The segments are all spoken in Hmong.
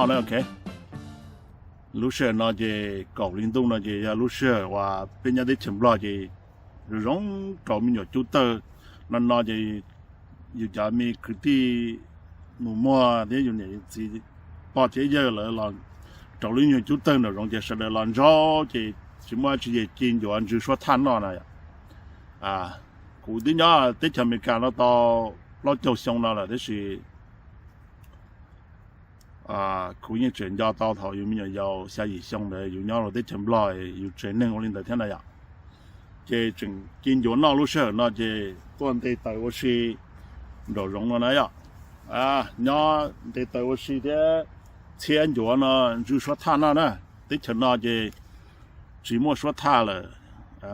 no na, ok. Lub sij hawm no ces kaum hli ntuj no ces yog lub sij hawm uas peb nyob teb chaws Nplog ces zoo zoo rau me nyuam cub tawg no no ces yus cov me kwv tij nus muag thiab yus niam yus txiv pog thiab yawg lawv los rau lub nyuag cub tawg nraum zoov ces sawv daws los ntsaub ces tsis muaj tsis yam ci ncuav ntsw suab thaj noj na. Kuv twb nyob teb chaws Amelikas no tau plaub caug xyoo no lawm tab sis kuv yeej tseem nco tau thaum yus me nyuam yaus xya yim xyoo ntawd yus nyob rau teb chaws Nplog yus tsev neeg ua li ntawd thiab na yom. Ces tseem ci ncuav noj lub sij hawm no ces tuaj nte taws ua si nraum zoov no na yom. Nyob nte taws ua si thiab txhiab ncuav no ntsw suab thaj noj na. Teb chaws no ces tsis muaj suab thaj lawm,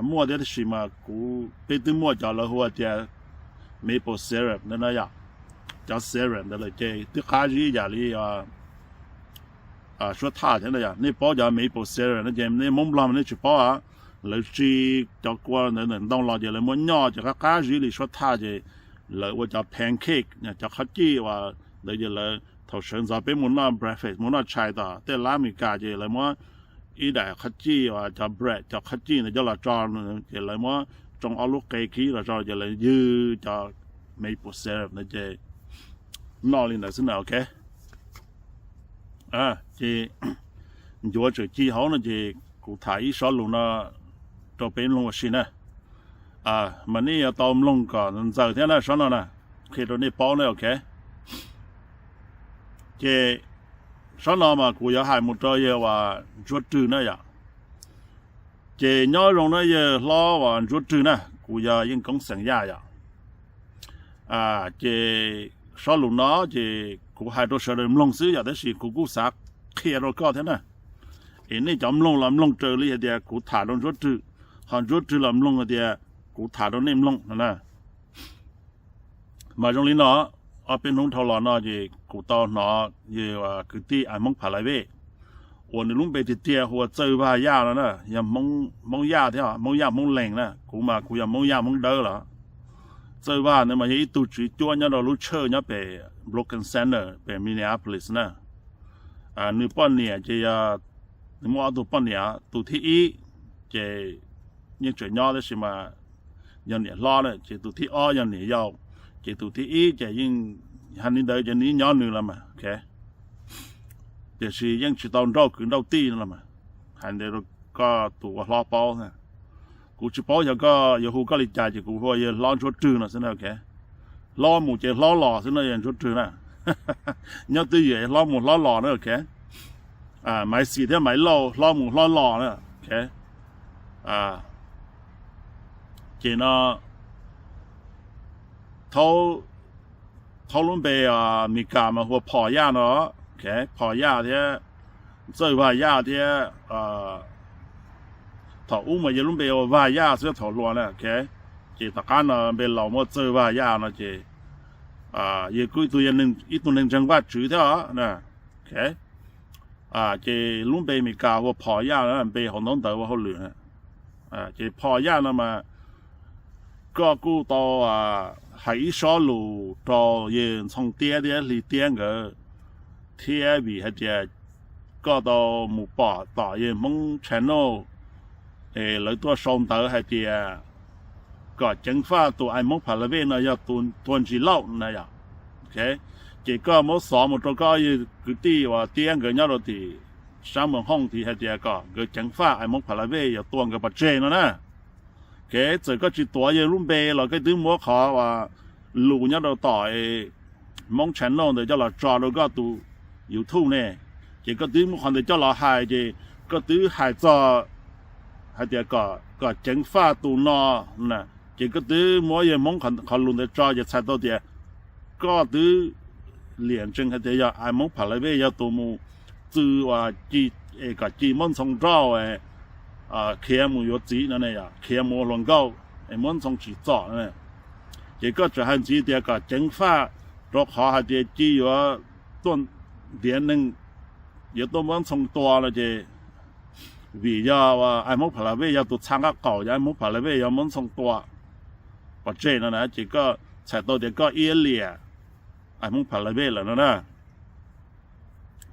muaj thiab tab sis mas kuv peb twb muaj cov lawv hu tias maple syrup ntawd na yom. Cov syrup ntawd lawm ces twb qab zib yam li suab thaj thiab na yom. Nej paub cov maple syrup no ces nej Hmoob Nplog mas nej tsis paub. Lawv tsis, cov kua ntawd ntawm ntoo los ces lawv muab nyoj ces qab qab zib li suab thaj ces lawv ua cov pancake, cov qhob cij uas ntawd ces lawv thaum sawv ntxov peb mus noj breakfast mus noj tshais tom tej lab Amelikas ces lawv muab ib daim qhob cij uas cov bread cov qhob cij ntawd coj los tso, ces lawv muab tsoo ob lub qe khib los tso ces lawv ywg cov maple syrup ntawd ces noj li ntawd xwb na, ok. Ces ncuav tseem ci hauv no ces kuv tham ib sob lus no rau peb mloog ua si na. Mas nej yuav tau mloog kom ntxaws thiab na, sob no na, qhia rau nej paub na, ok. Ces sob no mas kuv yuav hais mus rau yawg uas Ntsuab Rwg na yom. Ces nyob zoo na yawg hlob uas Ntsuab Rwg na, kuv yog Yeej Koob xeem Yaj yom. Ces sob lus no ces kuv hais rau sawv daws mloog xwb yom, tab sis kuv kuj xav qhia rau koj thiab na. Es nej cov mloog los mloog raws li hais tias kuv tham rau Ntsuab Rwg, ho Ntsuab Rwg los mloog hais tias kuv tham rau nej mloog no na. Mas zoo li no, ob peb hnub dhau los no ces kuv tau hnov yawg kwv tij Ais Hmoob Pha Lais Vej uas nws lub npe tiag tiag hu ua Txawj Vaj Yaj no na, yog Hmoob Yaj thiab, Hmoob Yaj Hmoob Lees na, kuv mas kuv yog Hmoob Yaj Hmoob Dawb los. Txawj Vaj ntawd mas yog ib tug tswv cuab nyob rau lub church nyob pem Brooklyn Center pem Minneapolis na. Nws poj niam ces yog, nws muaj ob tug poj niam, tus thib ib ces yeej tseem nyob tab sis mas yog niam hlob na, ces tus thib ob yog niam yau, ces tus thib ib ces yeej hais li ntawd ces nws yeej nyob nws los mas, ok. Tiam sis yeej tsis tau nrauj kwv nrauj tij no los mas, hais ntawd rau koj tus ua hlob paub. Kuv tsis paub xyov koj yuav hu koj li cas ces kuv hu yawg hlob Ntsuab Rwg no xwb na, ok. Hlob mus ces hlob los xwb no yawg Ntsuab Rwg na. Nyob twj ywm hlob mus hlob los na, ok. Maiv Xis thiab Maiv Lauj hlob mus hlob los na, ok. Ces no thaub, thaub lub npe Mes Kas mas hu ua Phom Yaj no, ok, Phom Yaj thiab Txawj Vaj Yaj thiab. Thaum ub mas yog lub npe ua Vaj Yaj xwb thaum hluas na, ok. Ces tom qab no npe laus muab Txawj Vaj Yaj no ces yog kuj ib tug, ib tug neeg ntseeg Vajtswv thiab na, ok. Ces lub npe Mes Kas hu ua Phom Yaj na, npe hauv ntaub ntawv ua hauj lwm na. Ces Phom Yaj no mas koj kuj tau hais ib sob lus rau yawg Ntxhoo Tiab thiab Hli Tiab nkawd thiab vim hais tias koj tau mus pom tom yawg Hmoob channel es lawv tuaj sau ntawv hais tias kom ceev faj tus Ais Hmoob Pha Lais Vej no yog tus tuag ntsis lauj na yom. Ces koj muab xov mus rau koj yawg kwv tij uas Tiab nkawd nyob rau tim sab Moos Hooj tid hais tias kom nkawd ceev faj Ais Hmoob Pha Lais Vej yuav tua nkawd pov tseg no na. Kev txawm koj tsis tuav yawg lub npe los koj twb muab qhov uas lus nyob rau tom Hmoob channel ntawd coj los tso rau koj tus YouTube ne, ces koj twb muab qhov ntawd coj los hais ces koj twb hais txog hais tias kom ceev faj tus no, ces koj twb muab yawg Hmoob qhov lus ntawd tso ces txhais tau tias koj twb liam ntsees hais tias yog Ais Hmoob Pha Lais Vej yog tus mus txwv uas ci, es kom ci muab Ntxhoo Rauj khiav mus yuav txiv no ne, khiav mus ua hluas nkauj es muab Ntxhoo tsim txom no. Ces koj tseem hais ntxiv tias kom ceev faj rau qhov hais tias ci yuav tuaj ntiav neeg, yuav tuaj muab Ntxhoo tua no ces vim yog Ais Hmoob Pha Lais Vej yog tus txha nqaj qaum, yog Ais Hmoob Pha Lais Vej yog muab Ntxhoo tua pov tseg no na, ces koj txhais tau tias koj iab liam Ais Hmoob Pha Lais Vej lawm no na.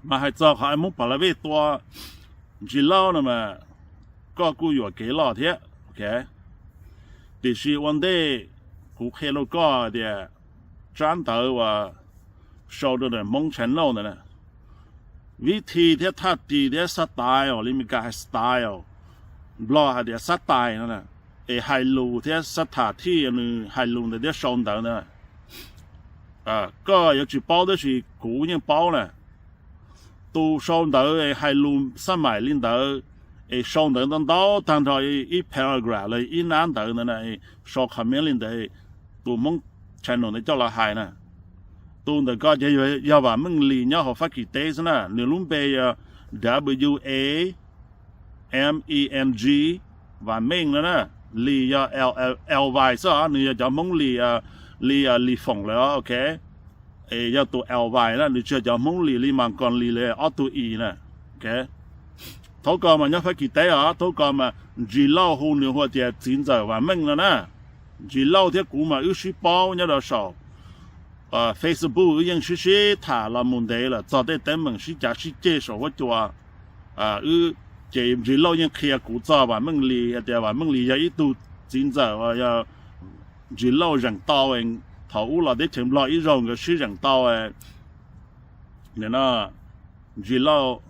Mas hais txog qhov Ais Hmoob Pha La Vej tua Ntsis Lauj no mas koj kuj yuam kev loj thiab, ok. Tiam sis ua ntej kuv qhia rau koj tias tsab ntawv uas sau rau ntawm Hmoob channel ntawd na, vib thi thiab thaj ti thiab xab tais os, li Meskas hais style, Nplog hais tias xab tais no na, es hais lus thiab xab tham thij nws hais lus ntawd thiab sau ntawv ntawd, koj yuav tsis paub tab sis kuv yeej paub na. Tus sau ntawv es hais lus xab maim li ntawd, es sau ntawv ntau ntau tag nrho, ib paragraph los ib nab ntawv ntawd na, sau comment li ntawd, tus Hmoob channel ntawd coj los hais na. Tus ntawm ko ces yog Vam Meej Lis nyob hauv Fab Kis teb xwb na, nws lub npe yog W A M E N G, Vam Meej no na. Lis yog L Y xwb os, nws yog cov Hmoob Lis, Lis, Lis Foom lawm os, ok. Es yog tus L Y na, nws tsis yog cov Hmoob Lis li Mas Koos Lis li ob tug I na. Thaum ko mas nyob Fab Kis teb os, thaum ko mas Ntsis Lauj hu nws hu tias txiv ntxawm Vam Meej no na. Ntsis Lauj thiab kuv mas wb sib paub nyob rau saum Facebook, wb yeej sib sib tham los mus ntev lawm txog tej teeb meem sib cav sib ceg saum huab cua. Wb, ces Ntsis Lauj yeej qhia kuv txog Vam Meej Lis hais tias Vam Meej Lis yog ib tug txiv ntxawm uas yog Ntsis Lauj zeem tau, thaum ub los teb chaws Nplog ib zaug nkawd sib zeem tau. Nim no Ntsis Lauj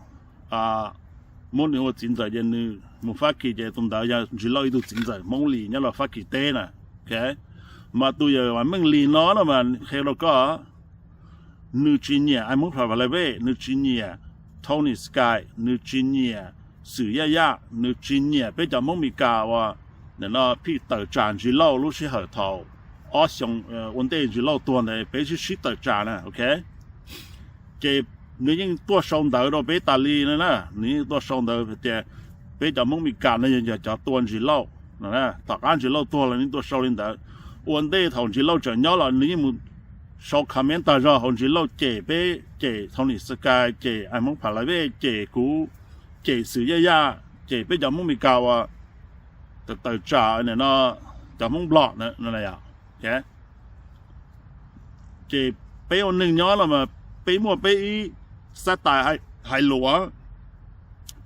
muab nws ua txiv ntxawm ces nws mus Fab Kis ces tus ntawd yog Ntsis Lauj ib tug txiv ntxawm Hmoob Lis nyob rau Fab Kis teb na. Mas tus yawg Vam Meej Lis no no mas qhia rau koj, nws tsis nyiam Ais Hmoob Pha La Vej, nws tsis nyiam Tony Sky, nws tsis nyiam Xwm Yaj Yaj, nws tsis nyiam peb cov Hmoob Meskas uas nim no phij tawm tsam Ntsis Lauj lub sij hawm thaum ob xyoo ua ntej Ntsis Lauj tuag ntawd peb sib sib tawm tsam na, ok. Ces nws yeej tuaj sau ntawv rau peb tas li no na, nws yeej tuaj sau ntawv tias peb cov Hmoob Meskas no yog cov tua Ntsis Lauj. Tom qab Ntsis Lauj tuag los nws tuaj sau li ntawd. Ua ntej thaum Ntsis Lauj tseem nyob los nws yeej mus sau comment tag zog hauv Ntsis Lauj cem peb, cem Tony Sky, cem Ais Hmoob Pha La Vej, cem kuv, cem Xwm Yaj Yaj, cem peb cov Hmoob Meskas uas tawm tsam no, cov Hmoob Nplog no. Ces peb ua neeg nyob los mas peb muaj peb ib xab tais hais lus.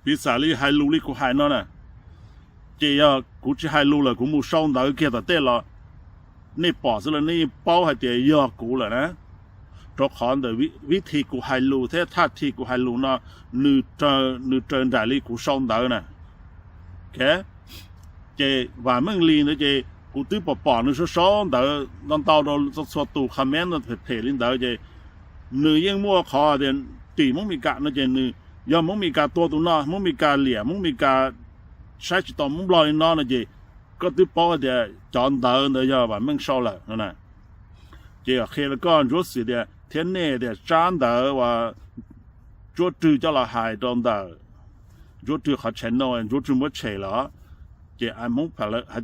Piv xam li hais lus li kuv hais no na, ces yog kuv tsis hais lus lawm kuv mus sau ntawv kiag tom tej los nej pom xwb los nej yeej paub hais tias yog kuv lawm na. Rau qhov ntawm vib thi kuv hais lus thiab thaj thi kuv hais lus no, nws raws nraim li kuv sau ntawv na. Ces Vam Meej Lis ntawd ces kuv twb pom pom nws sau sau ntawv ntau ntau rau txhua tus comment phem phem li ntawd ces nws yeej muaj qhov tias tim Hmoob Meskas no ces nws, yog Hmoob Meskas tua tus no, Hmoob Meskas liam, Hmoob Meskas saib tsis taus Hmoob Nplog li no no ces koj twb paub hais tias cov ntawv ntawd yog Vam Meej sau lawm no na. Ces qhia rau koj Ntsuab Xwm tias thiab nej tias tsab ntawv uas Ntsuab Rwg coj los hais rau ntawm Ntsuab Rwg qhov channel, Ntsuab Rwg muab tshem lawm, ces hais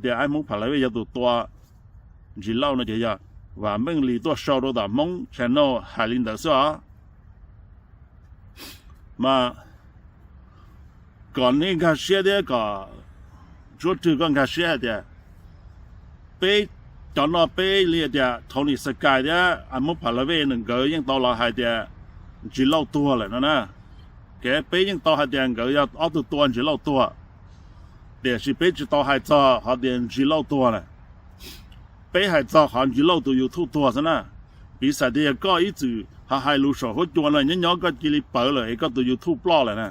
tias Ais Hmoob Pha La Vej yog tus tua Ntsis Lauj no ces yog Vam Meej Lis tuaj sau rau tom Hmoob channel hais li ntawd xwb os. Mas kom nej nkag siab thiab kom Ntsuab Rwg koj nkag siab hais tias peb cov no peb li tias Tony Sky thiab Ais Hmoob Pha La Vej nkawd yeej tau los hais tias Ntsis Lauj tuag lawm no na. Kev peb yeej tau hais tias nkawd yog ob tug tua Ntsis Lauj tuag, tiam sis peb tsis tau hais txog qhov tias Ntsis Lauj tuag na. Peb hais txog qhov Ntsis Lauj tus YouTube tuag xwb na. Piv xam tias yog koj ib txwm ho hais lus saum huab cua no nyob nyob koj cia li pawv lawm es koj tus YouTube ploj lawm na,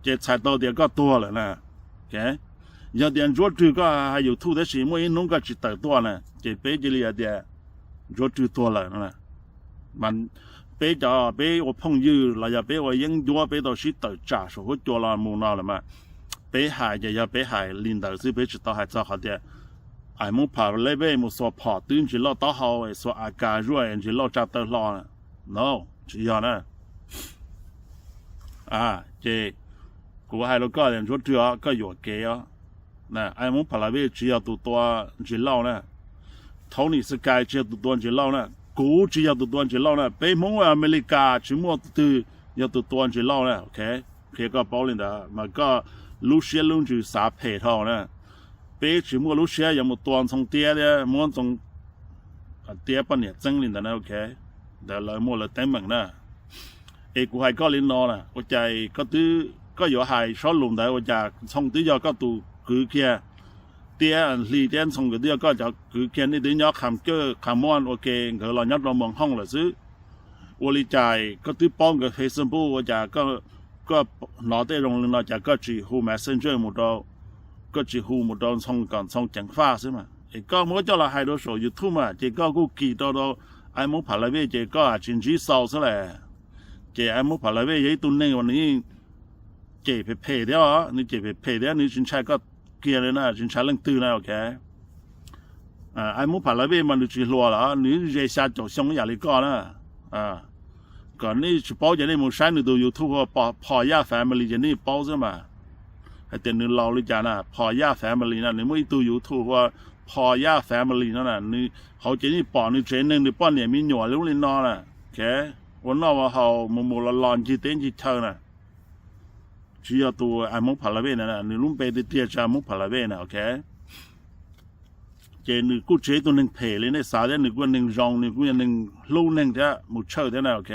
ces txhais tau tias koj tuag lawm na. Yog tias Ntsuab Rwg koj hais YouTube tab sis muaj ib hnub koj tsis tawm tuaj na ces peb cia li hais tias Ntsuab Rwg tuag lawm no. Mas peb cov peb ua phooj ywg los yog peb ua yeeb ncuab peb tau sib tawm tsam saum huab cua los mus no lawm mas peb hais ces yog peb hais li ntawd xwb, peb tsis tau hais txog qhov tias Ais Hmoob Pha La Vej mus xuas phom twb Ntsis Lauj taub hau, xuas A K zuaj Ntsis Lauj tsa taw hlo. No, tsis yog na. Ces kuv hais rau koj tias Ntsuab Rwg os, koj yuam kev os. Ais Hmoob Pha La Vej tsis yog tus tua Ntsis Lauj na. Tony Sky tsis yog tus tua Ntsis Lauj na. Kuv tsis yog tus tua Ntsis Lauj na. Peb Hmoob Amelikas tsis muaj tus twg yog tus tua Ntsis Lauj na, ok. Qhia koj paub li ntawd mas koj lub siab lub ntsws xav phem dhau na. Peb tsis muaj lub siab yuav mus tua Ntxhoo Tiab thiab muab Ntxhoo Tiab poj niam txeeb li ntawd na, ok. Ntawd lawv muaj lawv teeb meem na. Es kuv hais koj li no na, ua cas koj twb, koj yuav hais sob lus ntawd, ua cas Ntxhoo twb yog koj tus kwv kiag, thiab Hli thiab Ntxhoo nkawd twb yog koj cov kwv kiag, nej twb nyob qham kawj qham muaj ua ke, nkawd los nyob rau Moos Hooj lawm xwb. Ua li cas koj twb paub nkawd Facebook, ua cas koj hnov tej zoo li no, cas koj tsis hu Messenger mus rau, koj tsis hu mus rau Ntxhoo kom Ntxhoo ceev faj xwb mas, es koj muab coj los hais rau saum YouTube mas, ces koj kuj kis rau rau Ais Hmoob Pha La Vej, ces koj tsis ntsib xau xwb las. Ces Ais Hmoob Pha La Vej yog ib tug neeg uas nws yeej cem phem phem thiab, nws cem phem phem thiab, nws tsis ntshai koj kiag li na, tsis ntshai leej twg na, ok. Ais Hmoob Pha La Vej mas nws tsis hluas los, nws ze xya caum xyoo ib yam li koj na. Kom nej tsis paub ces nej mus saib nws tus YouTube hu Phos Yaj Family ces nej paub xwb mas, hais tias nws laus li cas na. Phos Yaj Family no, nws muaj ib tug YouTube hu Phos Yaj Family no na, nws hauv ces nej pom nws tsev neeg, nws poj niam me nyuam lub li no na, ok. Ua noj ua haus mus mus los los ncig teb ncig chaw na. Tsis yog tus Ais Hmoob Pha La Vej na, nws lub npe tiag tiag tsis Ais Hmoob Pha La Vej na, ok. Ces nws kuj tsis yog ib tug neeg phem li nej xav thiab, nws kuj yog neeg zoo, nws kuj yog neeg hlub neeg thiab mus tshawj thiab na, ok.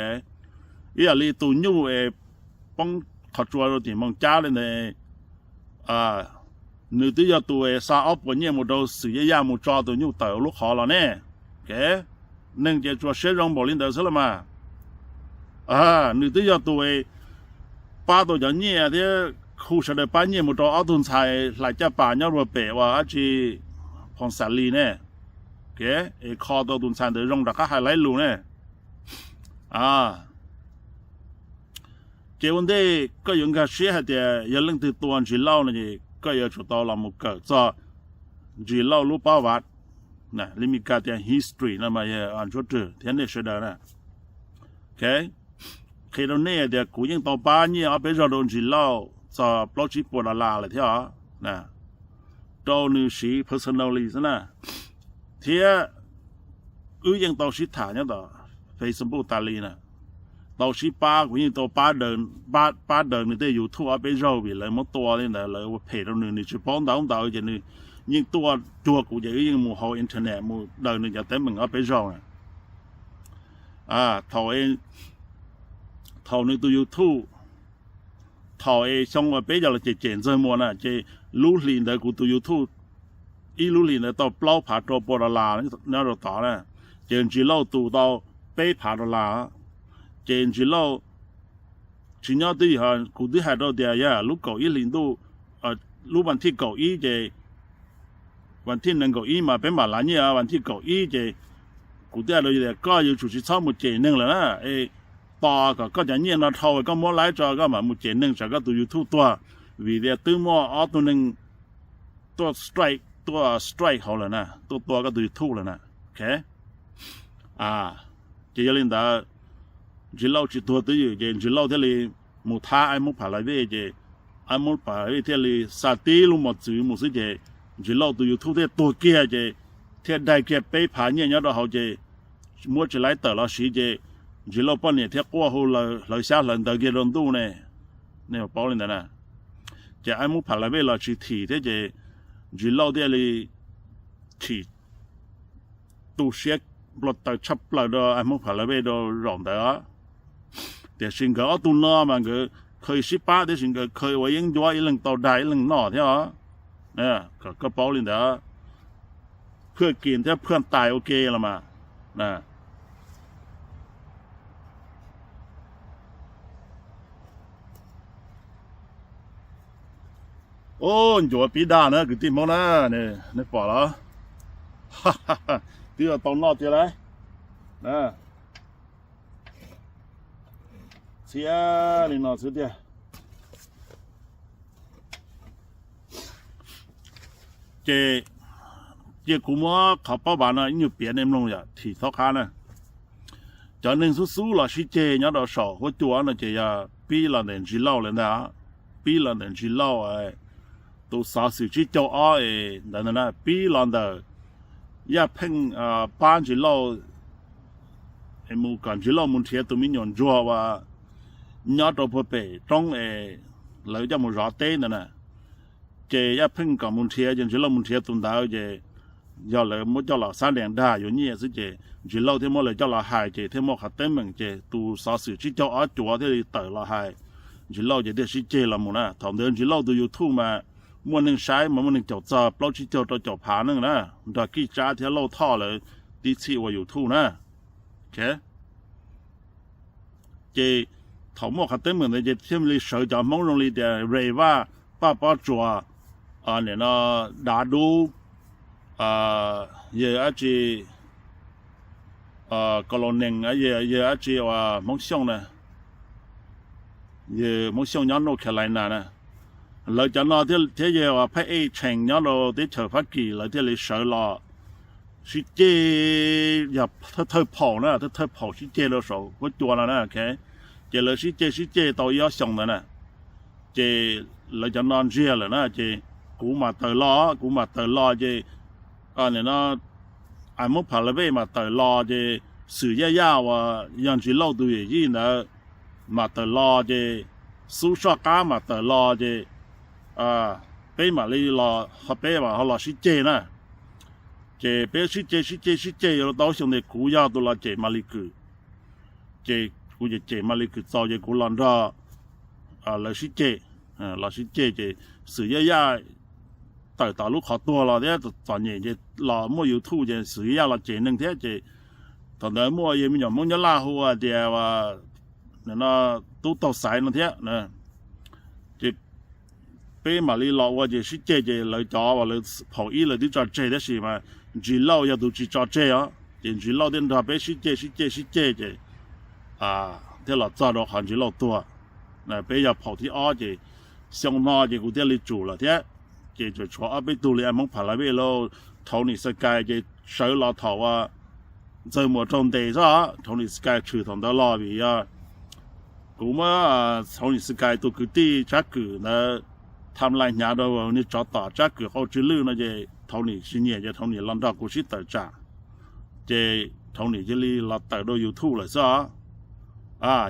Ib yam li tus nyuj es poob qhov tsua rau tim Moos Cab li ntawd, nws twb yog tus es xa ob puas nyiaj mus rau Xwm Yaj Yaj mus tso tus nyuj tawm lub qhov los ne, ok. Neeg ces tsuas siab zoo npaum li ntawd xwb los mas. Nws twb yog tus es pab tau cov nyiaj thiab hu sawv daws pab nyiaj mus rau ob tug ntxhais hlais caj pas nyob rau pem uas dab tsi, Phoos Xas Lis ne, ok, es kho tau tus ntxhais ntawd zoo rov qab hais laib lus ne. Ces ua ntej koj yuav nkag siab hais tias yog leej twg tua Ntsis Lauj no ces koj yuav tsum tau los mus kawm txog Ntsis Lauj lub pab vav, li Mis Kas tias history no mas yog Ntsuab Rwg thiab nej sawv daws na. Ok, qhia rau nej tias kuv yeej tau pab nyiaj ob peb zaug rau Ntsis Lauj txog plaub tsib puas dollar lawm thiab os, rau nws siv personally xwb na. Thiab wb yeej tau sib tham nyob tom Facebook tas li na, tau sib pab, kuv yeej tau pab daws, pab daws nws tej YouTube ob peb zaug vim lawv muab tua li ntawd, lawv ua phem rau nws, nws tsis paub ntawv ntawd ces nws yeej tuaj cuag kuv ces wb yeej mus hauv internet mus daws nws cov teeb meem ob peb zaug na. Thaum, thaum nws tus YouTube, thaum es xyoo uas peb cov los cem cem Ntxawg Muas na ces lub hlis ntawd kuv tus YouTube ib lub hlis ntawd tau plaub phav rau pua dollar nyob rau tod na, ces Ntsis Lauj tus tau peb phav dollar. Ces Ntsis Lauj tsis nyob twj ywm, kuv twb hais rau tias yog lub kaum ib hlis ntuj, lub vas thij kaum ib ces, vas thij nees nkaum ib mas peb mam lav nyiaj, vas thij kaum ib ces kuv twb hais rau tias koj yuav tsum tsis txhob mus cem neeg lawm na, es tos kom koj cov nyiaj no dhau koj muab laib tso koj mam mus cem neeg tsam koj tus YouTube tuag, vim tias twb muaj ob tug neeg tuaj strike, tuaj strike hauv lawm na, tuaj tua koj tus YouTube lawm na. Ok, ces yog li ntawd Ntsis Lauj tsis tuag twj ywm ces Ntsis Lauj thiaj li mus thab Aib Hmoob Phav Lais Vej ces Aib Hmoob Phav Lais Vej thiaj li xa tib lub mos txwv mus xwb ces Ntsis Lauj tus YouTube thiaj tuag kiag ces thiaj daig kiag peb phav nyiaj nyob rau hauv ces muab tsis laib tawm los siv ces Ntsis Lauj poj niam thiaj quaj hu hlawv xyab hlawv ntawv kiag rau ntuj ne. Nej paub li ntawd na. Ces Aib Hmoob Phav Lais Vej los tsis thim thiab ces Ntsis Lauj thiaj li thim tu siab nplo taws tshaj plaws rau Aib Hmoob Phav Lais Vej rau zaum ntawd. Tiam sis nkawd ob tug no mas nkawd khaws sib pab tiam sis nkawd khaws ua yeeb ncuab ib leeg tau dag ib leeg noj thiab os. Kom koj paub li ntawd, phwj kis thiab phwj tais ua ke los mas. Ub, ncuav pib daj na kwv tij Hmoob na, nej pom los? Twb tau noj tiag lauj. Txhiab li no xwb tiag. Ces cia kuv muab qhov paub vav no ib nyuag piav nej mloog yom, thim thaub qab na. Cov neeg xub xub los sib ceg nyob rau saum huab cua no ces yog pib los ntawm Ntsis Lauj lawm ntag. Pib los ntawm Ntsis Lauj, tus xov xwm tsib caug ob es ntawd ntag na, pib los ntawm Yaj Pheej pab Ntsis Lauj mus kom Ntsis Lauj mus nrhiav tus me nyuam ntsuag uas nyob rau puag pem roob es lawv coj mus zov teb ntawd na. Ces Yaj Pheej kom mus nrhiav ces Ntsis Lauj mus nrhiav tus ntawd ces yog lawv muab coj los xab dees dag yuav nyiaj xwb ces Ntsis Lauj thiaj muab lawv coj los hais ces thiaj muaj qhov teeb meem ces tus xov xwm tsib caug ob cuav thiaj li tawm los hais Ntsis Lauj ces thiaj sib ceg los mus na. Thaum ntawd Ntsis Lauj tus YouTube mas muaj neeg saib mas muaj neeg caum txog plaub tsib caug rau caum phav neeg na, nrog Kij Tsab thiab Lauj Thoj lawv tib txhij ua YouTube na. Ces thaum muaj qhov teeb meem ntawd ces thiaj li sawv cov Hmoob zoo li tias Re Vaj, Paj Pob Tsuas, nim no Dav Dub, yawg dab tsi, Kos Los Nees, yawg dab tsi uas Hmoob Xyooj na, yawg Hmoob Xyooj nyob North Carolina na. Lawv cov no thiab yawg uas Phaj Ej Tshees nyob rau teb chaws Fab Kis lawv thiaj li sawv los sib ceg, yog thawj thawj phaum na, thawj thawj phaum sib ceg rau saum huab cua no na. Ces lawv sib ceg sib ceg tau ib ob xyoos ntawd na, ces lawv cov no ntsiag lawm na ces kuv mam tawm los, kuv mam tawm los ces nim no Ais Moob Pha La Vej mam tawm los ces Xwm Yaj Yaj uas yog Ntsis Lauj tus yawm yij ntawd mam tawm los ces Xub Soj Qab mam tawm los ces peb mam li los, peb mam ho los sib ceg na. Ces peb sib ceg sib ceg sib ceg yuav tau xyoo ntawd kuv yog tus los cem Mas Lis Kwm, ces kuv cem cem Mas Lis Kwm txaus ces kuv los nrog lawv sib ceg, los sib ceg ces Xwm Yaj Yaj tawm tom lub qhov tuag los thiab txom nyem ces los muaj YouTube ces Xwm Yaj Yaj los cem neeg thiab ces thaum ntawd muaj yawg me nyuam Hmoob Nyab Laj hu tias Tub Taug Xaiv no thiab. Ces peb mam li los ua ces sib ceg ces lawv cov uas lawv phaum ib lawv twb tso tseg tab sis mas Ntsis Lauj yog tus tsis tso tseg os, ces Ntsis Lauj thiaj nrog peb sib ceg sib ceg sib ceg ces thiaj los txog rau qhov Ntsis Lauj tuag. Peb yog phaum thib ob ces xyoo no ces kuv thiaj li tsum lawm thiab. Ces tseem tshuav ob peb tug li Ais Moob Pha La Vej lauj, Thaus Nim Xas Kais ces sawv los thaum uas Ntxawg Muas raug ntes xwb. Thaus Nim Xas Kais tshwm thaum ntawd los vim yog kuv muab Thaus Nim Xas Kais tus kwv tij Tsab Kwm ntawd tham lais hnyav rau niag tsov tom Tsab Kwm qau tsw lwj no ces Thaus Nim tsis nyiam ces Thaus Nim los nrog kuv sib tawm tsam. Ces Thaus Nim cia li los tawm rau YouTube lawm xwb.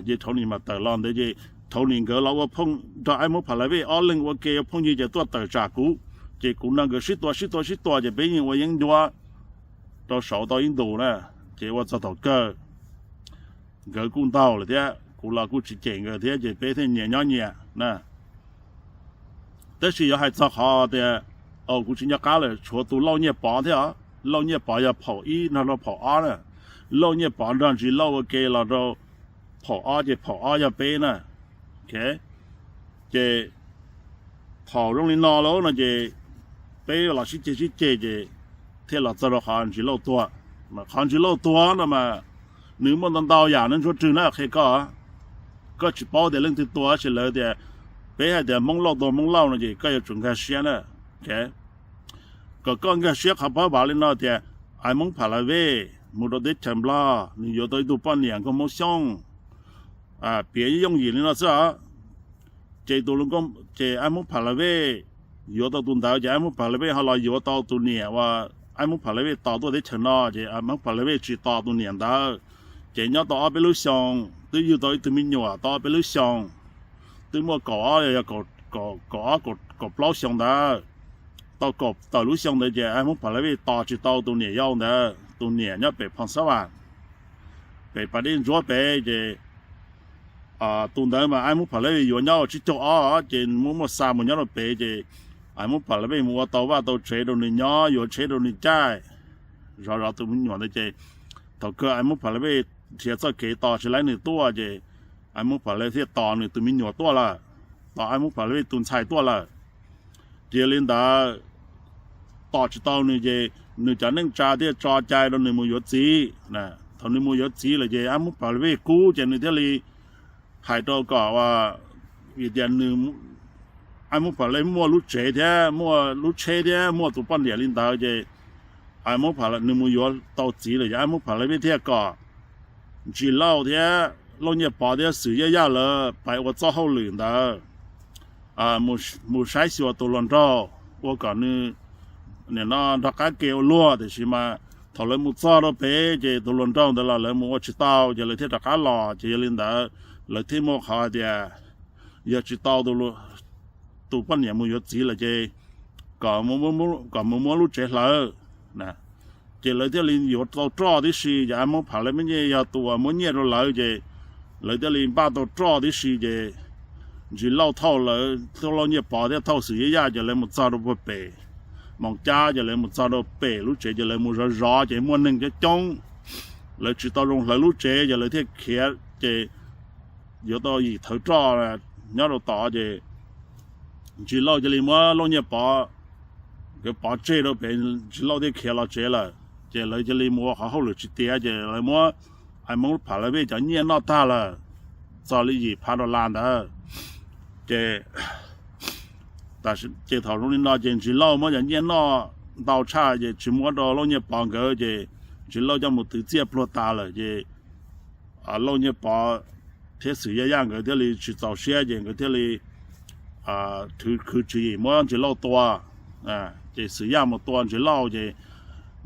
Ces Thaus Nim mam tawm los ntawd ces Thaus Nim nkawd los ua phooj nrog Ais Moob Pha La Vej ob leeg ua ke ua phooj ywg ces tuaj tawm tsam kuv. Ces kuv nrog nkawd sib tua sib tua sib tua ces peb yeej ua yeeb ncuab rau saud tau ib ntus na. Ces ua txog thaum kawg nkawd kuj ntaug lawm thiab kuv los kuj tsis cem nkawd thiab ces peb thiaj nyias nyob nyias na. Tab sis yuav hais txog qhov tias, kuv tsis nco qab lawm, tshuav tus Lauj Nyiaj Pov thiab os. Lauj Nyiaj Pov yog phaum ib nrog rau phaum ob na. Lauj Nyiaj Pov nrog Ntsis Lauj ua ke los rau phaum ob ces phaum ob yog peb na. Ces thaum zoo li no lauj no ces peb los sib ceg sib ceg ces thiaj los txog rau qhov Ntsis Lauj tuag. Mas qhov Ntsis Lauj tuag no mas nws muaj ntau ntau yam, nws ntsuab rwg na qhia koj. Koj tsis paub tias leej twg tua tab sis lawv tias, peb hais tias Hmoob Lauj tua Hmoob Lauj no ces koj yuav tsum nkag siab na. Kom koj nkag siab qhov pab vav li no tias Ais Moob Pha La Vej mus rau teb chaws Nplog, nws yuav tau ib tug poj niam nkauj Hmoob Xyooj, piav yooj yim li no xwb os. Ces tus, ces Ais Moob Pha La Vej yuav tau tus ntawd ces Ais Moob Pha La Vej ho los yuav tau tus niam uas Ais Moob Pha La Vej tos tuaj teb chaws no ces Ais Moob Pha La Vej tsis tos tus niam ntawd. Ces nyob tau ob peb lub xyoo twb yug tau ib tug me nyuam tau ob peb lub xyoo, twb muaj kaum ob, yog kaum ob kaum plaub xyoo ntawd. Tau kaum tawm lub xyoo ntawd ces Ais Moob Pha La Vej tos tsis tau tus niam yau ntawd, tus niam nyob pem Phoo Xab Vam, pem pas dej ntsuab pem ces tus ntawd mas Ais Moob Pha La Vej yuav nyob ua tsib caug ob ces muaj muaj xa mus nyob rau pem ces Ais Moob Pha La Vej mus ua tau vaj tau tsev rau nws nyob, yuav tsheb rau nws caij, zov zov tus me nyuam ntawd ces thaum kawg Ais Moob Pha La Vej nrhiav txoj kev tos tsis laib nws tuaj ces Ais Moob Pha La Vej thiaj tos nws tus me nyuam tuaj lawm, tos Ais Moob Pha La Vej tus ntxhais tuaj lawm. Ces yog li ntawd, tos tsis tau nws ces nws cov neej tsa thiaj tso cai rau nws mus yuav txiv. Thaum nws mus yuav txiv lawm ces Ais Moob Pha La Vej kub ces nws thiaj li hais rau kom, vim tias nws, Ais Moob Pha La Vej muaj lub tsev thiab muaj lub tsheb thiab muaj tus poj niam li ntawd ces Ais Moob Pha, nws mus yuav tau txiv lawm ces Ais Moob Pha La Vej thiaj kom Ntsis Lauj thiab Lauj Nyiaj Pov thiab Xwm Yaj Yaj lawv pais ua txoj hauj lwm ntawd, mus saib xyuas tus hluas nraug ua kom nws nim no nrog qab ke ua luag. Tiam sis mas thaum lawv mus txog rau pem ces tus hluas nraug ntawd los lawv mus ua tsis tau ces lawv thiaj rov qab los. Ces yog li ntawd lawv thiaj muaj qhov hais tias yog tsis tau tus poj niam mus yuav txiv lawm ces kom mus muab lub tsev hlawv. Ces lawv thiaj li yuav tau roj tib si, ces Hmoob Phav Laj Vej yog tus uas muab nyiaj rau lawv, ces lawv thiaj li npaj tau roj tib si. Ces Ntsis Lauj thauj lawv, thauj Lauj Nyiaj Pov thiab thauj Xwm Yaj Yaj, ces lawv mus txog rau puag pem Moos Cab, ces lawv mus txog rau pem lub tsev, ces lawv mus zov zov, ces muaj neeg coob coob, lawv tsis tau zoo hlawv lub tsev, ces lawv thiaj khiav, ces yuav tau yim thawv roj nyob rau tod, ces Ntsis Lauj cia li muab Lauj Nyiaj Pov, nkawd pov tseg rau pem, Ntsis Lauj thiaj khiav los tsev lawm. Ces lawv cia li mus ua qhov hauj lwm tsis tiav, ces lawv muab Hmoob Phav Laj Vej cov nyiaj noj tag lawm, txog li yim phav dollar ntawd. Ces ces thaum zoo li no ces Ntsis Lauj muab cov nyiaj noj ntau tshaj, ces tsis muab rau Lauj Nyiaj Pov nkawd, ces Ntsis Lauj coj mus twv txiaj pluag tas lawm, ces Lauj Nyiaj Pov thiab Xwm Yaj Yaj nkawd thiaj li tsis txaus siab, ces nkawd thiaj li khwv tswv yim muab Ntsis Lauj tua. Ces Xwm Yaj mus tua Ntsis Lauj, ces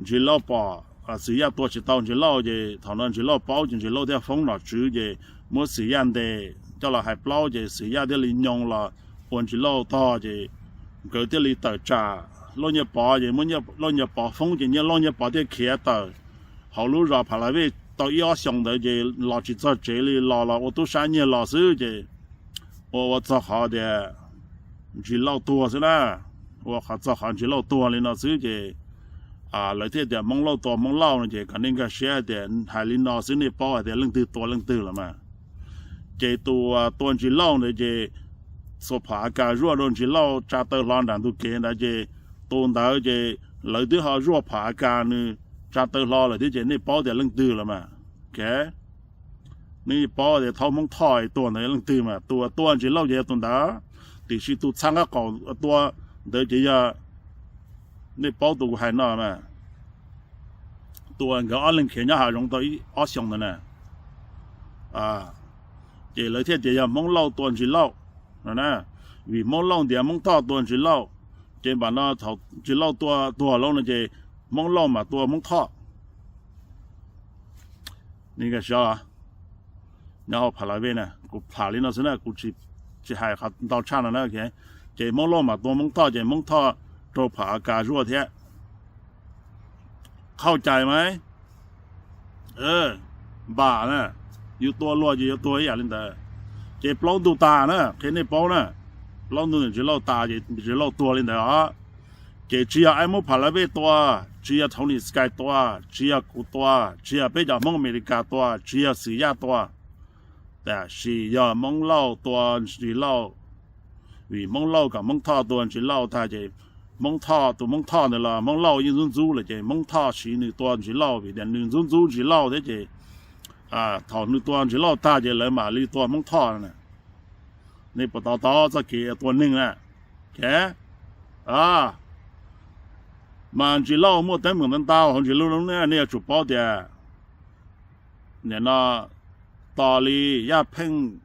Ntsis Lauj pom Xwm Yaj tua tsis tau Ntsis Lauj, ces thaum no Ntsis Lauj paub, ces Ntsis Lauj thiaj foob nom tswv, ces muab Xwm Yaj ntes coj los hais plaub, ces Xwm Yaj thiaj li nyoo los ua Ntsis Lauj tog, ces nkawd thiaj li tawm tsam Lauj Nyiaj Pov, ces Lauj Nyiaj Pov foob, ces Lauj Nyiaj Pov thiaj khiav tawm hauv lub zos Phav Laj Vej tau ib ob xyoos ntawd, ces los tsis txog tsev li, los los ua tub sab nyiag los xwb, ces ua ua txog qhov tias Ntsis Lauj tuag xwb na. Ua qhov txog qhov Ntsis Lauj tuag li no xwb, ces lawv thiaj tias Hmoob Lauj tua Hmoob Lauj no, ces kom nej nkag siab tias hais li no xwb nej paub hais tias leej twg tua leej twg los mas. Ces tus tua Ntsis Lauj ntawd ces xuas phom A K zuaj rau Ntsis Lauj tsa taw hlo nram ntug kev ntawd, ces tus ntawd ces lawv twb ho zuaj phom A K nws tsa taw hlo lawm thiab, ces nej paub tias leej twg los mas. Ok, nej paub tias thaub Hmoob Thoj tuag ntawd leej twg mas, tus tua Ntsis Lauj ces yog tus ntawd, tiam sis tus txha nqaj qaum tua ntawd ces yog, nej paub tus kuv hais no mas, tus uas nkawd ob leeg khiav nyob hav zoov tau ib ob xyoos ntawd na. Ces lawv thiaj tias yog Hmoob Lauj tua Ntsis Lauj no na, vim Hmoob Lauj ntiav Hmoob Thoj tua Ntsis Lauj, ces npam no thaum Ntsis Lauj tua tuag lauj no ces Hmoob Lauj mam tua Hmoob Thoj. Nws nkag siab, nyob hauv Phav Laj Vej na, kuv tham li no xwb na, kuv tsis hais qhov ntau tshaj no na. Ces Hmoob Lauj mam tua Hmoob Thoj, ces Hmoob Thoj raug phom A K zuaj thiab. Qhauj cai mas, npam na, yus tua luag ces yuav tuag ib yam li ntawd. Ces plaub ntug tas na, qhia nej paub na, plaub ntug ntawm Ntsis Lauj tas ces Ntsis Lauj tuag li ntawd os. Ces tsis yog Hmoob Phav Laj Vej tua, tsis yog Tony Sky tua, tsis yog kuv tua, tsis yog peb cov Hmoob Amelikas tua, tsis yog Xwm Yaj tua, tab sis yog Hmoob Lauj tua Ntsis Lauj. Vim Hmoob Lauj kom Hmoob Thoj tua Ntsis Lauj tag ces Hmoob Thoj, tus Hmoob Thoj ntawd los Hmoob Lauj yeej ntxub ntxub lawm, ces Hmoob Thoj siv nws tua Ntsis Lauj vim tias nws ntxub ntxub Ntsis Lauj thiab, ces thaum nws tua Ntsis Lauj tag ces lawv mam li tua Hmoob Thoj na. Nej puas to taub txoj kev tua neeg na? Mas Ntsis Lauj muaj teeb meem ntau ntau hauv Ntsis Lauj lub neej, nej yuav tsum paub tias nim no tos li Yaj Pheej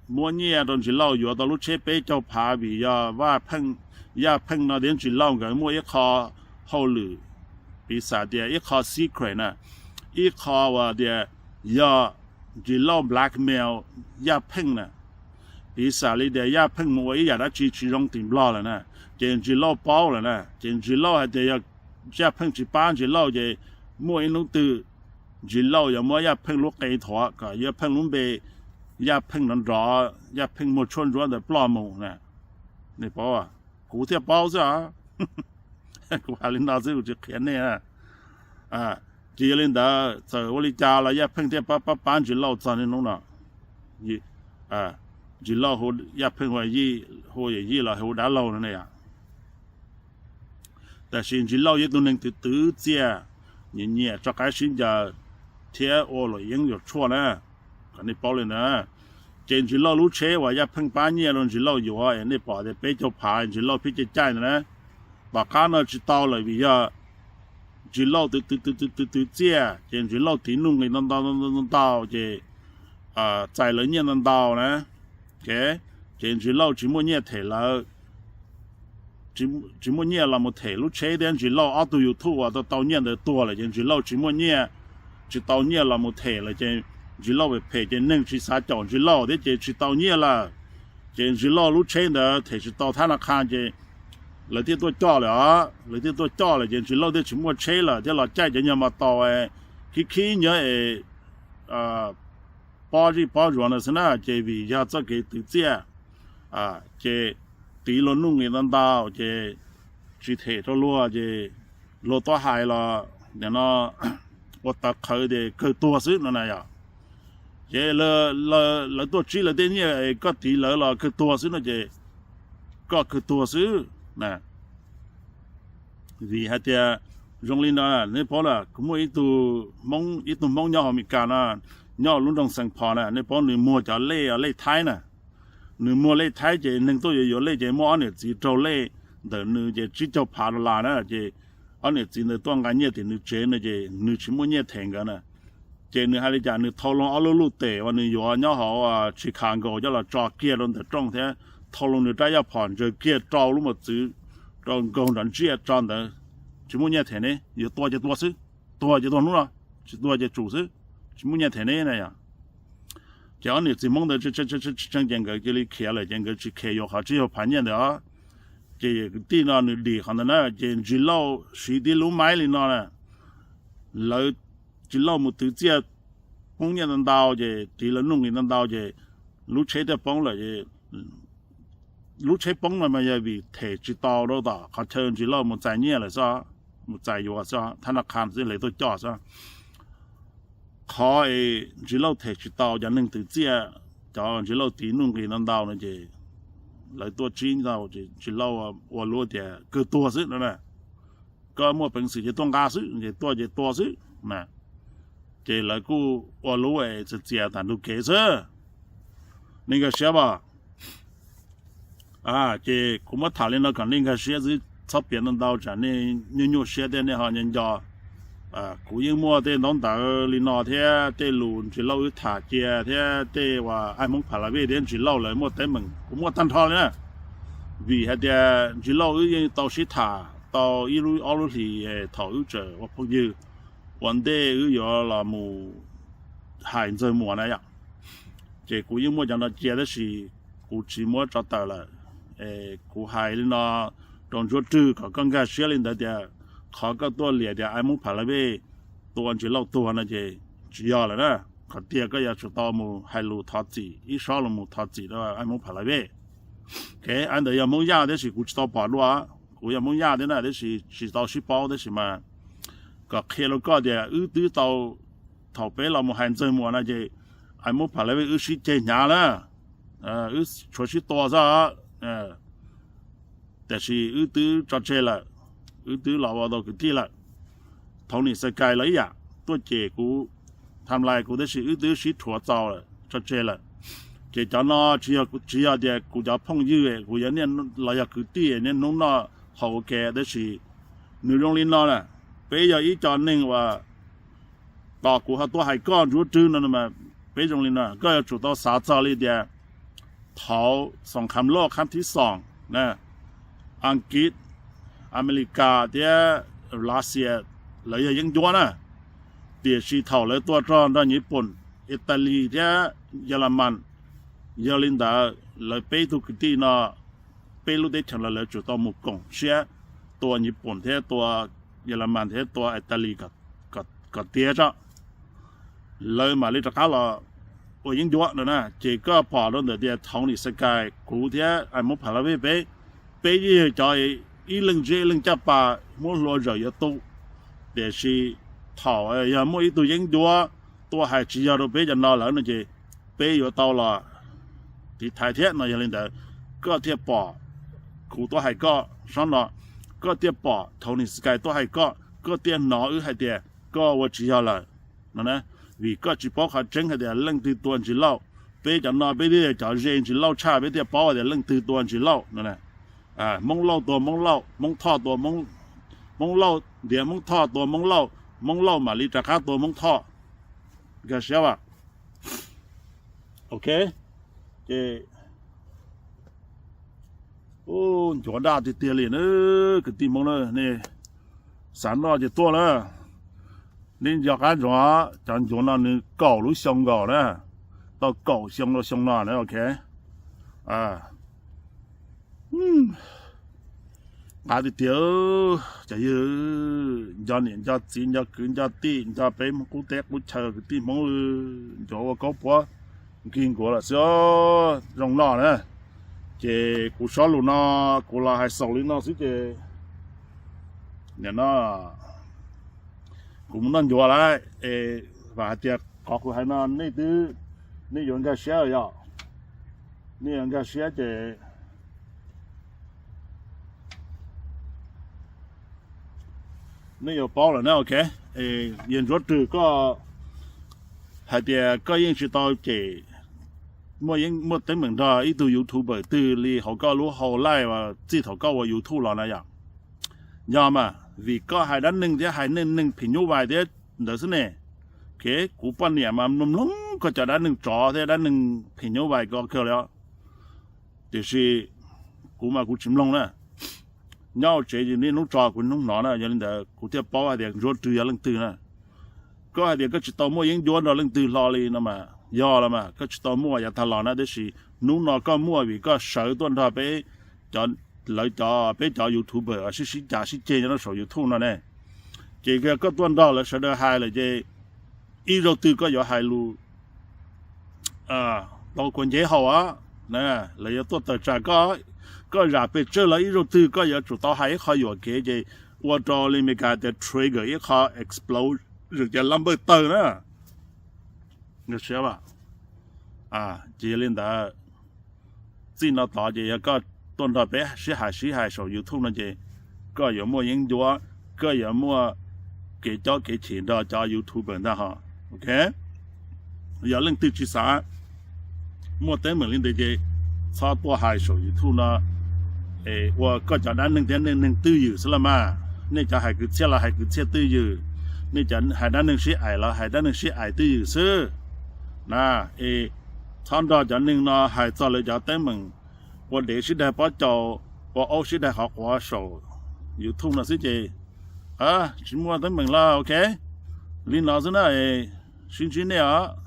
muab nyiaj rau Ntsis Lauj yuav tau lub tsheb peb caug phav vim yog Vaj Pheej, Yaj Pheej no thiab Ntsis Lauj nkawd muaj ib qho hauj lwm, piv xam tias ib qho secret na, ib qho uas tias yog Ntsis Lauj blackmail Yaj Pheej na. Piv xam li tias Yaj Pheej mus ua ib yam dab tsi tsis zoo tim Nplog lawm na, ces Ntsis Lauj paub lawm na, ces Ntsis Lauj hais tias yog Yaj Pheej tsis pab Ntsis Lauj ces muaj ib hnub twg Ntsis Lauj yuav muab Yaj Pheej lub qe thuav kom Yaj Pheej lub npe, Yaj Pheej nrov nrov, Yaj Pheej muag tshuaj ntsuab ntawd ploj mus na. Nej paub, kuv thiaj paub xwb os. Kuv hais li no xwb kuv tsis qhia nej. Ces yog li ntawd txawm ua li cas los Yaj Pheej thiaj pab pab pab Ntsis Lauj txog niaj hnub no. Ntsis Lauj hu Yaj Pheej hu yawm yij los hu dab laug no ne yom. Tab sis Ntsis Lauj yog ib tug neeg twv twv txiaj, nyiam nyiam tso qaib sib ncaws thiab ua luam yeeb yuam tshuaj na, kom nej paub li ntawd. Ces Ntsis Lauj lub tsheb uas Yaj Pheej pab nyiaj rau Ntsis Lauj yuav, nej pom tias peb caug phav Ntsis Lauj pib caij caij ntawd na, tom qab no tsis tau lawm vim yog Ntsis Lauj twv twv twv twv twv txiaj, ces Ntsis Lauj tiv nuj nqis ntau ntau ntau ntau ces txais lawv nyiaj ntau ntau na. Ces Ntsis Lauj tsis muaj nyiaj them lawv, tsis muaj nyiaj los mus them lub tsheb thiab Ntsis Lauj ob tug YouTube uas tau tau nyiaj ntawd tuag lawm ces Ntsis Lauj tsis muaj nyiaj, tsis tau nyiaj los mus them lawm ces Ntsis Lauj phem phem ces neeg tsis xav caum Ntsis Lauj thiab ces tsis tau nyiaj lawm. Ces Ntsis Lauj lub tsheb ntawd them tsis tau thab na qha ces lawv thiaj tuaj coj lawm os, lawv thiaj tuaj coj lawm ces Ntsis Lauj thiaj tsis muaj tsheb lawm thiaj los caij cov nyuag mos taus khib khib nyob es pob zij pob zuav ntawd xwb na. Ces vim yog txoj kev twv txiaj ces tiv luag nuj nqis ntau ntau ces tsis them rau luag ces luag tuaj hais los nim no ua tawv qhawv ces kawg tuag xwb no na yom. Ces lawv tuaj tsib lawv tej nyiaj koj tiv lawv los kawg tuag xwb no ces koj kawg tuag xwb na. Vim hais tias zoo li no, nej paub lawm, kuv muaj ib tug Hmoob nyob hauv Amelikas no, nyob lub nroog Xees Phos na, nej paub nws muag cov lej, lej Thaib na. Nws muag lej Thaib ces neeg tuaj yuav yuav lej ces muaj ob niam txiv raug lej ntawm nws ces tsib caug phav dollar na ces ob niam txiv ntawd tuaj nqa nyiaj tim nws tsev no ces nws tsis muaj nyiaj them nkawd na. Ces nws hais li cas nws thau loo ob lub luj tes uas nws yuav nyob hauv Chicago coj los tso kiag rau ntawm rooj thiab thau loo nws rab yaj phom ntsaws kiag rau lub mos txwv rau nkaug nrov ntsiaj tso ntawd, tsis muaj nyiaj them ne, yuav tua ces tua xwb, tuag ces tuag hnub no, tsis tuag ces tsum xwb, tsis muaj nyiaj them ne na yom. Ces ob niam txiv Hmoob ntawd tsis tseeb ces nkawd cia li khiav lawm ces nkawd tsis khiav yuav qhov tsib caug phav nyiaj ntawd os. Ces kwv tij no nws dim qhov ntawd na ces Ntsis Lauj siv tib lub maib li no na, lawv Ntsis Lauj mus twv txiaj poob nyiaj ntau ntau ces tiv lawv nuj nqis ntau ntau ces lub tsheb thiaj poob lawm. Lub tsheb poob no mas yog vim them tsis tau rau tom qhov chaw Ntsis Lauj mus txais nyiaj lawm xwb, mus txais yuav xwb, thab na qha xwb hle tuaj coj xwb. Qhov es Ntsis Lauj them tsis tau cov neeg twv txiaj, cov Ntsis Lauj tiv nuj nqis ntau ntau no ces lawv tuaj tsib ntau ces Ntsis Lauj ua lub tias kawg tuag xwb no na. Koj muaj peev xwm ces tuaj nqa xwb, ces tuaj ces tua xwb. Ces lawv kuj ua lub es txias txias tam ntug kev xwb. Nej nkag siab as. Ces kuv muab tham li no kom nej nkag siab xwb, txhob piav ntau ntau tsam nej nyuaj nyuaj siab thiab nej ho nco nco. Kuv yeej muaj tej ntaub ntawv li no thiab tej lus Ntsis Lauj wb tham cia thiab tej uas Aib Hmoob Pha La Vej thiab Ntsis Lauj lawv muaj teeb meem kuv muaj tag nrho li na. Vim hais tias Ntsis Lauj wb yeej tau sib tham tau ib lub ob lub hlis thaum wb tseem ua phooj ywg ua ntej wb yuav los mus hais Ntxawg Muas na yom. Ces kuv yeej muaj cov no cia tab sis kuv tsis muab tso tawm lawm. Kuv hais li no rau Ntsuab Rwg kom koj nkag siab li ntawd tias qhov koj tuaj liam tias Aib Hmoob Pha La Vej tua Ntsis Lauj tuag no ces tsis yog lawm na. Qhov tiag koj yuav tsum tau mus hais lus thov txim, ib sob los mus thov txim rau Aib Hmoob Pha La Vej. Aib ntawd yog Hmoob Yaj tab sis kuv tsis tau pom dua, kuv yog Hmoob Yaj thiab na tab sis tsis tau sib paub tab sis mas kom qhia rau koj tias wb twb tau, thaum peb los mus hais Ntxawg Muas no ces Aib Hmoob Pha La Vej wb sib ceg hnyav na, wb tshuav sib tua xwb. Tiam sis wb twb tso tseg lawm, wb twb los ua tau kwv tij lawm. Thaum Nis Xais Kais los ib yam tuaj cem kuv, tham lais kuv tab sis wb twb sib rhuav txaus lawm, tso tseg lawm. Ces cov no tsis yog tias kuv cov phooj ywg, kuv yog niaj los yog kwv tij niaj hnub noj haus ua ke tab sis nws zoo li no na, peb yog ib co neeg uas tos kuv ho tuaj hais koj Ntsuab Rwg no mas peb zoo li no, koj yuav tsum tau xav txog li tias thaum xoom kham loj khab thib xoom na, Askiv, Amelikas thiab Lav Xias lawv yog yeeb ncuab na, tiam sis thaum lawv tua rog nrog Nyij Pooj, Italis thiab Yelamas, yog li ntawd lawv peb tug kwv tij no, peb lub teb chaws los lawv tsum tau mus koom siab tua Nyij Pooj thiab tua Yelamas thiab tua Italis kom tiav tso, lawv mam li rov qab los ua yeeb ncuab no na. Ces koj pom rau ntawm tias thaum Nis Xais Kais, kuv thiab Aib Hmoob Pha La Vej peb, peb yeej yog cov ib leeg zeb ib leeg caj pas muab hlua zawm yuav tu, tiam sis thaum yog muaj ib tug yeeb ncuab tuaj hais tsis yog rau peb cov no lawm no ces peb yuav tau los tiv thaiv thiab no. Yog li ntawd koj thiaj pom kuv tuaj hais koj sab no, koj thiaj pom thaum Nis Xais Kais tuaj hais koj, koj thiaj hnov wb hais tias koj ua tsis yog lawm no na. Vim koj tsis paub qhov tseeb hais tias leej twg tua Ntsis Lauj. Peb cov no peb thiaj yog cov ze Ntsis Lauj tshaj, peb thiaj paub hais tias leej twg tua Ntsis Lauj no. Hmoob Lauj tua Hmoob Lauj, Hmoob Thoj tua Hmoob, Hmoob Lauj ntiav Hmoob Thoj tua Hmoob Lauj, Hmoob Lauj mam li rov qab tua Hmoob Thoj. Nkag siab as. Ok, ces ncuav daj tiag tiag li na, kwv tij Hmoob na, nej xav noj ces tuaj na. Nej nco qab ntsoov, cov ncuav no nws kaum lub xyoo nkaus na, tau kaum xyoo rau xyoo no na, ok. qab tiag tiag. Cov yawg, nco niam nco txiv nco kwv nco tij nco peb Hmoob qub teb qub chaw kwv tij Hmoob, ncuav ua kaub puab nkig nkuav lawm xwb. Zoo noj na. Ces kuv sob lus no kuv los hais xaus li no xwb ces nim no kuv mus noj ncuav lawm es vam hais tias qhov kuv hais no nej twb, nej yuav nkag siab yom. Nej yuav nkag siab ces nej yuav paub lawm na, ok. Yawg Ntsuab Rwg, koj hais tias koj yeej tsis tau cem, muaj teeb meem nrog ib tug YouTuber twg li hauv koj lub hau live txij thaum koj ua YouTube los na yom? Yog mas, vim koj hais dab neeg thiab hais neej neeg phim nyuj vais thiab ntawd xwb ne. Kev kuv poj niam mas mloog mloog koj cov dab neeg tsov thiab dab neeg phim nyuj vais ko kawg li os. Tiam sis kuv mas kuv tsis mloog na. Nyob hauv tsev ces niaj hnub tso kuv hnub hnov na, yog li ntawd kuv thiaj paub hais tias Ntsuab Rwg yog leej twg na. Koj hais tias koj tsis tau muaj yeeb ncuab nrog leej twg hlo li no mas yog los mas, koj tsis tau muaj yav tag los na, tiam sis hnub no koj muaj vim koj sawv tuaj nrog peb cov, lawv cov, peb cov YouTuber sib sib cav sib ceg nyob rau saum YouTube no ne. Ces koj tuaj nrog lawv sawv daws hais lawm ces ib zaug twg koj yuav hais lus tau kua nceb haus os, lawv yuav tuaj tawm tsam koj. Koj zam pes tsawg los ib zaug twg koj yuav tsum tau hais ib qho yuam kev ces ua rau li Meskas tias trigger ib qho explosion ces lab npawj tawg na. Ces yog li ntawd, txij no tod ces yog koj tuaj nrog peb sib hais sib hais saum YouTube no ces koj yuav muaj yeeb ncuab, koj yuav muaj kev cob kev chim nrog cov YouTuber ntag ho. Ok, yog leej twg tsis xav muaj teeb meem li ntawd ces txhob tuaj hais saum YouTube no es ua koj cov dab neeg thiab neej neeg twj ywm xwb los mas. Nej cov hais kwv txhiaj los hais kwv txhiaj twj ywm, nej cov hais dab neeg sib aim los hais dab neeg sib aim twj ywm xwb na. Es txhob nrog cov neeg no hais txog lawv cov teeb meem ua dev sib daig pob caus, ua aub sib daig qhov quav saum YouTube no xwb ces tsis muaj teeb meem los ok. Li no xwb na, sib ntsib nej os.